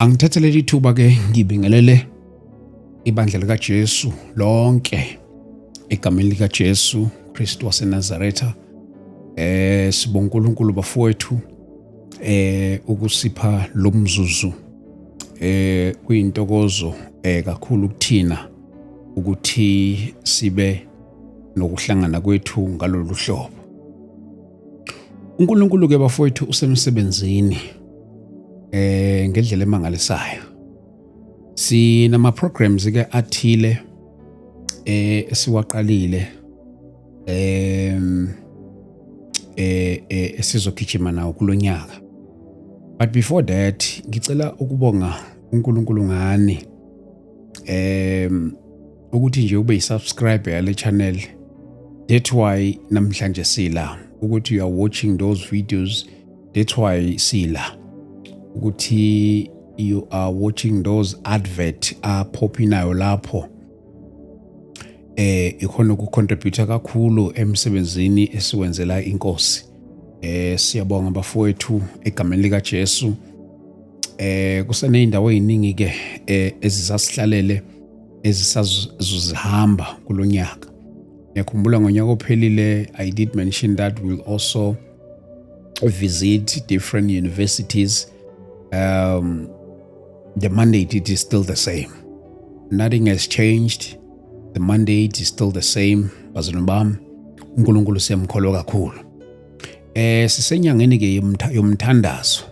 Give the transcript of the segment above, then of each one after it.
Angithathe leli thuba ke ngibingelele ibandla likaJesu lonke egameni likaJesu Kristu waseNazaretha. Sibonga uNkulunkulu bafowethu ukusipha lo mzuzu. Kuyintokozo kakhulu kuthina ukuthi sibe nokuhlangana kwethu ngalolu hlobo. uNkulunkulu ke bafowethu usemsebenzini ngendlela emangalisayo. Sinama programs ke athile esiwaqalile esizogijima nawo kulonyaka. But before that, ngicela ukubonga uNkulunkulu ngani ukuthi nje ube yi-subscriber yale channel. That's why namhlanje sila, ukuthi you are watching those videos. That's why sila, ukuthi you are watching those advert apophinayo lapho. Ikhona ukucontribute kakhulu emsebenzini esiwenzela inkosi. Siyabonga bafowethu egameni lika Jesu. Kuseneyindawo eziningi ke ezisasihlalele ezisazozihamba kulonyaka. Ngiyakhumbula ngonyaka ophelile I did mention that we'll also visit different universities. The mandate, it is still the same. Nothing has changed. The mandate is still the same. Bazalwane bami, uNkulunkulu siyamkholwa kakhulu. Sisenyangeni ke yomthandazo.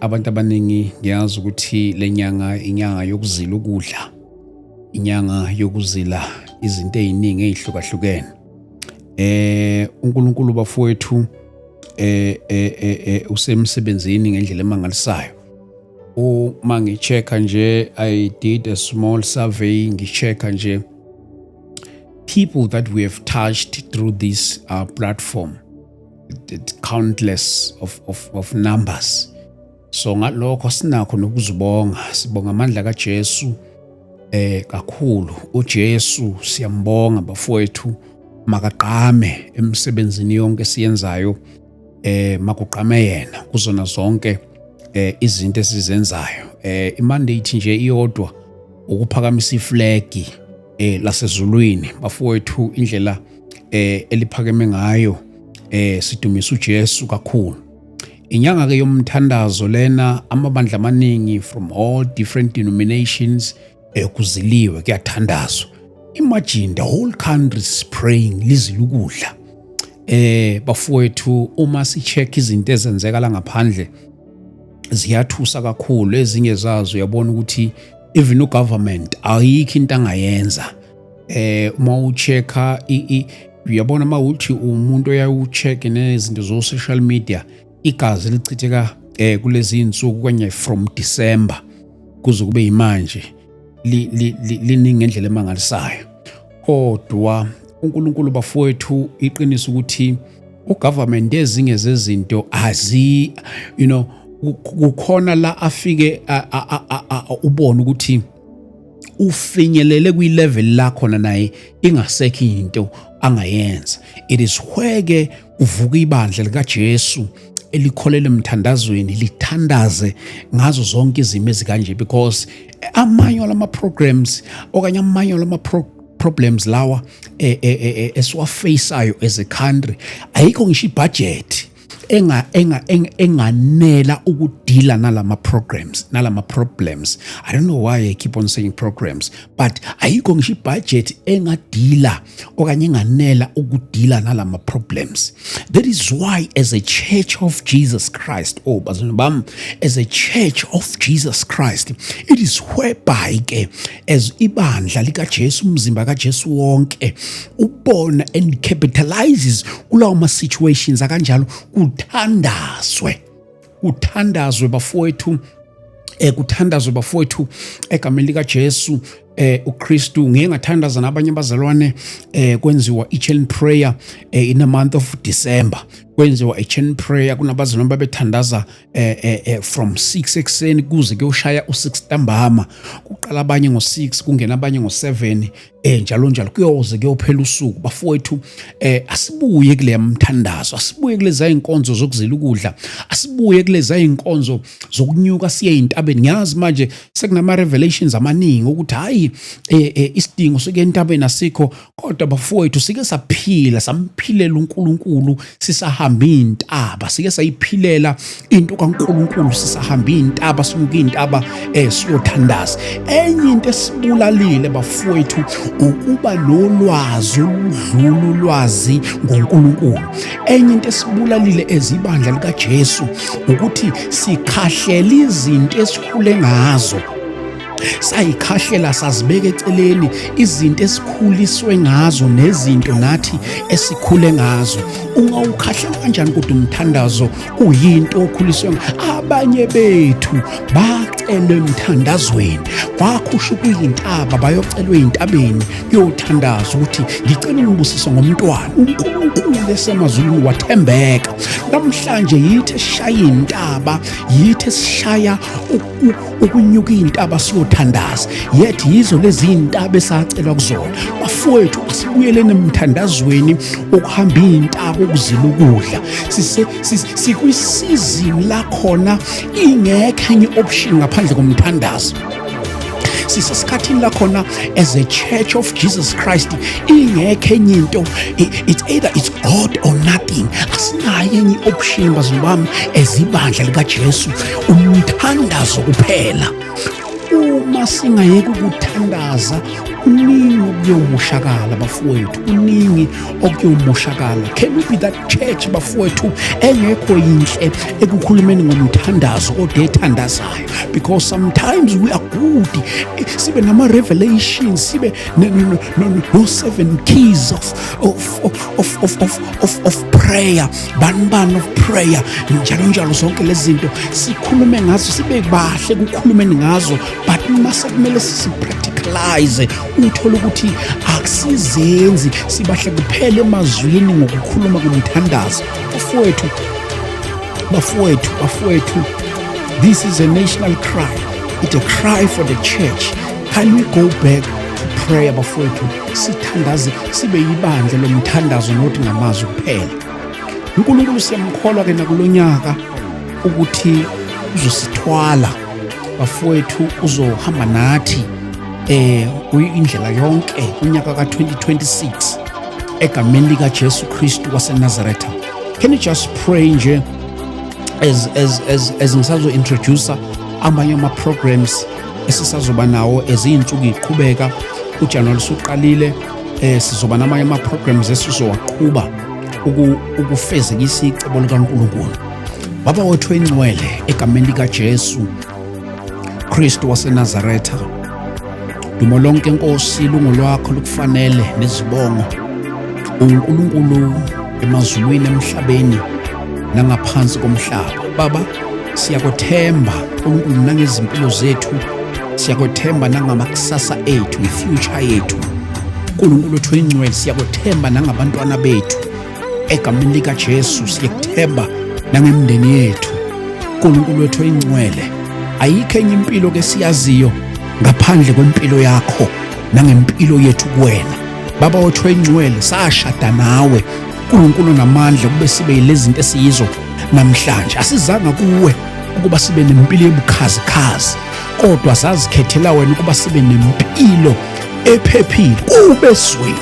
Abantu abaningi ngiyazi ukuthi lenyanga inyanga yokuzila ukudla, inyanga yokuzila izinto eziningi ezihlukahlukene. UNkulunkulu bafowethu usemsebenzini ngendlela emangalisayo. Uma ngichecka nje, I did a small survey, ngichecka nje people that we have touched through this platform, it countless of numbers. So ngalokho sinakho nokuzibonga, sibonga amandla kaJesu kakhulu. uJesu siyambonga bafowethu, makaqame emsebenzini yonke siyenzayo, makugqame yena kuzona zonke izinto esizenzayo. Imandate nje iyodwa ukuphakamisa iflag lasezulwini bafowethu, indlela eliphakeme ngayo. Sidumisa uJesu kakhulu. Inyanga ke yomthandazo lena, amabandla amaningi from all different denominations kuziliwe, kuyathandazwa. Imagine the whole country is praying, lizila ukudla. Bafowethu, uma si-check izinto ezenzeka la ngaphandle ziyathusa kakhulu. Ezinye zazo uyabona ukuthi even ugovernment ayikho into angayenza. Uma uchecka, uyabona uma uthi umuntu oyaye-check nezinto zo social media, igazi lichitheka kulezi insuku kanye from December kuze kube yimanje liningi ngendlela emangalisayo. Kodwa uNkulunkulu bafowethu, iqiniso ukuthi ugovernment ezinye zezinto azi kukhona la afike ubone ukuthi ufinyelele kwi-level la khona naye ingasekho into angayenza. It is where ke kuvuka ibandla likaJesu elikholele emthandazweni, lithandaze ngazo zonke izimo ezikanje, because amanye lama programs okanye amanye lama problems lawa esiwafaceayo as a country, ayikho ngisho ibudget enganela ukudila nalama programs, nalama problems. I don't know why I keep on saying programs, but ayikho ngisho ibudget engadila okanye enganela ukudila nalama problems. That is why as a church of Jesus Christ, oh bazalwane bami, as a church of Jesus Christ, it is whereby ke as ibandla likaJesu, umzimba kaJesu wonke ubona and capitalizes kulawo ma situations akanjalo, kuthandazwe, kuthandazwe bafowethu, kuthandazwe bafowethu egameni lika Jesu. uKristu. Ngiye ngathandaza nabanye abazalwane, kwenziwa i-chain prayer in the month of December, kwenziwa i-chain prayer, kunabazalwane babethandaza from 6 ekuseni kuze kuyoshaya u6 ntambama. Kuqala abanye ngo6, kungena abanye ngo7, njalo njalo, kuyoze kuyophela usuku. Bafowethu, asibuye kule mthandazo, asibuye kuleza inkonzo zokuzila ukudla, asibuye kuleza inkonzo zokunyuka siye entabeni. Ngiyazi manje sekunama revelations amaningi ukuthi hayi, isidingo sokuya entabeni asikho, kodwa bafowethu, sike saphila, samphilela uNkulunkulu sisahamba intaba, sike sayiphilela into kaNkulunkulu sisahamba intaba, sinyuka intaba siyothandaza. Enye into esibulalile, bafowethu, ukuba nolwazi oludlula ulwazi ngoNkulunkulu. Enye into esibulalile ezibandla likaJesu ukuthi sikhahlela izinto esikhule ngazo, sayikhahlela, sazibeka eceleni izinto esikhuliswe ngazo nezinto nathi esikhule ngazo. Ungawukhahlela kanjani kodwa umthandazo uyinto okhuliswe? Abanye bethu bacelwe emthandazweni, kwakhusha kuyintaba, bayocelwa ey'ntabeni kuyothandaza ukuthi ngicela ungibusiso ngomntwana. UNkulunkulu esemazulwini wathembeka. Namhlanje yithi esishaya iy'ntaba, yithi esishaya ukunyuka iy'ntaba siyothandaza, yet yizo lezi iy'ntaba esacelwa kuzona. Bafowethu, asibuyeleni emthandazweni, ukuhamba iy'ntaba, ukuzila ukudla. Sikwisizini la khona ingekho enye option ngaphandle komthandazo. Sisesikhathini la khona as a church of Jesus Christ ingekho enye into, it's either it's God or nothing. Asinayo enye option, bazulu bami, ezibandla likaJesu, umthandazo kuphela. Uma singayeki ukuthandaza, kuningi okuyomoshakala, bafowethu, kuningi okuyomoshakala. Can we be that church, bafowethu, engekho yinhle ekukhulumeni ngomthandazo kodwa ethandazayo? Because sometimes we are good, sibe nama-revelations, sibe no-seven keys of prayer, bani bani of prayer, njalo njalo. Zonke lezi zinto sikhulume ngazo, sibe bahle kukhulumeni ngazo, but mase kumele sisi-practicalize, uthole ukuthi akusizenzi. Sibahle kuphela emazwini ngokukhuluma komthandazo. Bafowethu, bafowethu, bafowethu, this is a national cry. It's a cry for the church. Can we go back to prayer, bafowethu? Sithandaze, sibe yibandla lomthandazo, nothi ngamazwi kuphela. uNkulunkulu siyamkholwa ke nakulonyaka ukuthi uzosithwala, bafowethu, uzohamba nathi indlela yonke unyaka ka-2026 egameni lika Jesu Kristu waseNazaretha. Can you just pray nje as ngisazo introduce amanye ama programs esisazoba nawo eziyinsuku iqhubeka? UJanuary usuqalile, sizoba namanye ama programs esizowaqhuba ukufezekisa icebo likaNkulunkulu. Baba wethu engcwele, egameni lika Jesu Kristu waseNazaretha, dumo lonke, Nkosi, lungolwakho, lukufanele nezibongo. UNkulunkulu emazulwini, emhlabeni nangaphansi komhlaba. Baba, siyakwethemba, uNkulunkulu, nangezimpilo zethu, siyakwethemba nangamakusasa ethu, ngefuture yethu. uNkulunkulu wethu oyingcwele, siyakwethemba nangabantwana bethu. Egameni likaJesu, siyakuthemba nangemindeni yethu. uNkulunkulu wethu oyingcwele, ayikho enye impilo ke siyaziyo ngaphandle kwempilo yakho nangempilo yethu kuwena. Baba wethu oyingcwele, sashada nawe, uNkulunkulu namandla, kube sibe yilezi zinto esiyizo namhlanje. Asizanga kuwe ukuba sibe nempilo yebukhazikhazi, kodwa sazikhethela wena ukuba sibe nempilo ephephile. Kube ezweni,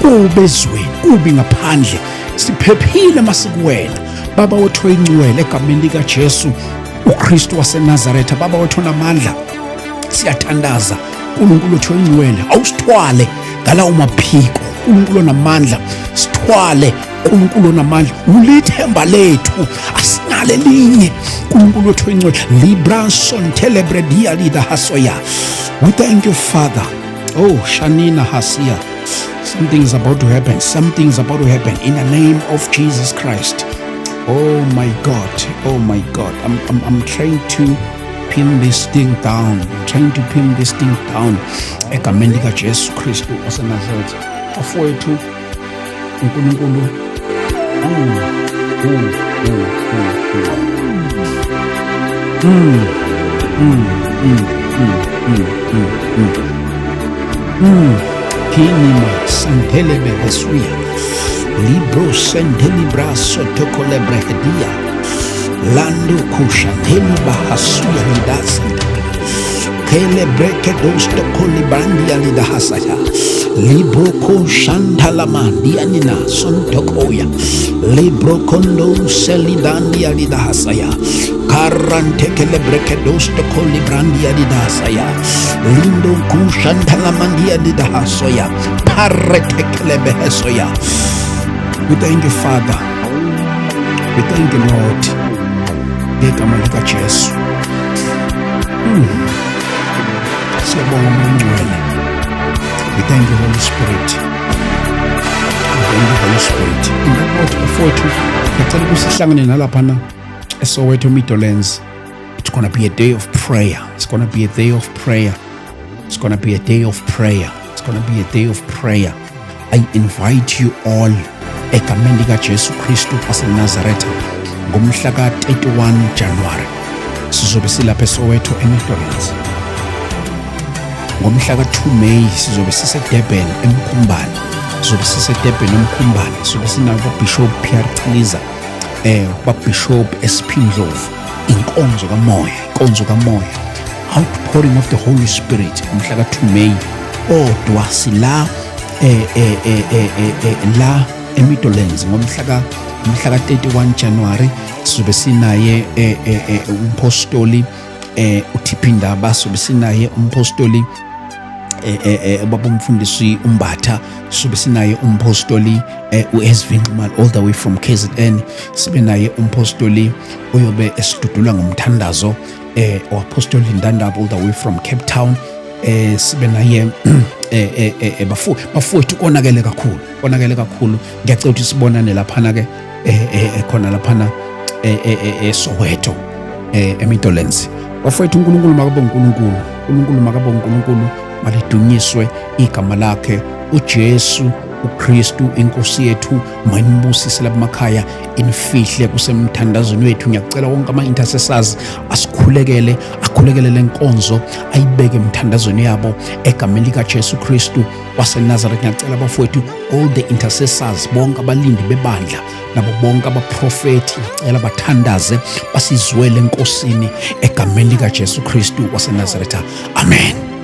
kube ezweni, kubi ngaphandle, siphephile masikuwena, Baba wethu oyingcwele, egameni likaJesu uKristu waseNazaretha. Baba wethu onamandla, siyathandaza, uNkulunkulu wethu oyingcwele, awusithwale ngalawo maphiko. uNkulunkulu onamandla, sithwale. uNkulunkulu onamandla, ulithemba lethu, asinalo elinye. uNkulunkulu wethu oyingcwele, libra sontelebredia lida hasoya. We thank you, Father. Oh, shanina hasia. Something is about to happen. Something is about to happen in the name of Jesus Christ. Oh my God. Oh my God. I'm trying to pin this thing down. I'm trying to pin this thing down egameni likaJesu Kristu waseNazaretha. Bafowethu, uNkulunkulu Kinima santelebe hesuya libro sentelibra sotokolebrehedia lando kushanteli bahasuya lidasa kelebreke dosto kolibrandia lidahasaya libro ko shantalama dianina sontokoya libro kondo selidandia lidahasaya karante kelebreke dosto kolibrandia lidahasaya lindo kushantalamandia lidahasoya parete kelebehesoya. We thank you, Father. We thank you, Lord. Ngegama likaJesu. Siyabonga Moya. We thank you, Holy Spirit. We thank you, Holy Spirit. Ingakho bafowethu, ngicela ukuthi sihlangane nalaphana eSoweto Meadowlands. It's gonna be a day of prayer. It's gonna be a day of prayer. It's gonna be a day of prayer. It's gonna be a day of prayer. I invite you all egameni likaJesu Kristu waseNazaretha ngomhla ka-31 January. Sizobe silapha eSoweto eMeadowlands. Ngomhla ka-2 May sizobe siseDurban eMkhumbane. Sizobe siseDurban eMkhumbane. Sizobe sinabo Bishop Pierre Chiliza, Bishop SP Ndlovu. Inkonzo kamoya, inkonzo kamoya. Outpouring of the Holy Spirit ngomhla ka-2 May. Kodwa sila la eMeadowlands ngomhla ka-31 January sizobe sinaye umpostoli uTP Ndaba, sizobe sinaye umpostoli baba umfundisi uMbatha, sizobe sinaye umpostoli uSV Nxumalo all the way from KZN, sibe naye umpostoli oyobe esidudula ngomthandazo uapostoli Ndandaba all the way from Cape Town, sibe naye bafowethu. Konakele kakhulu, konakele kakhulu. Ngiyacela ukuthi sibonane laphana ke khona laphana eSoweto eMeadowlands. Bafowethu, uNkulunkulu makabe uNkulunkulu, uNkulunkulu makabe uNkulunkulu, malidunyiswe igama lakhe. uJesu uKristu inkosi yethu mayinibusise lapha emakhaya, inifihle kusemthandazweni wethu. Ngiyacela wonke ama-intercessors asikhulekele, akhulekele lenkonzo, ayibeke emthandazweni yabo egameni likaJesu Kristu waseNazaretha. Ngiyacela bafowethu, all the intercessors, bonke abalindi bebandla nabo bonke abaprofethi, ngiyacela bathandaze basizwele enkosini egameni likaJesu Kristu waseNazaretha. Amen.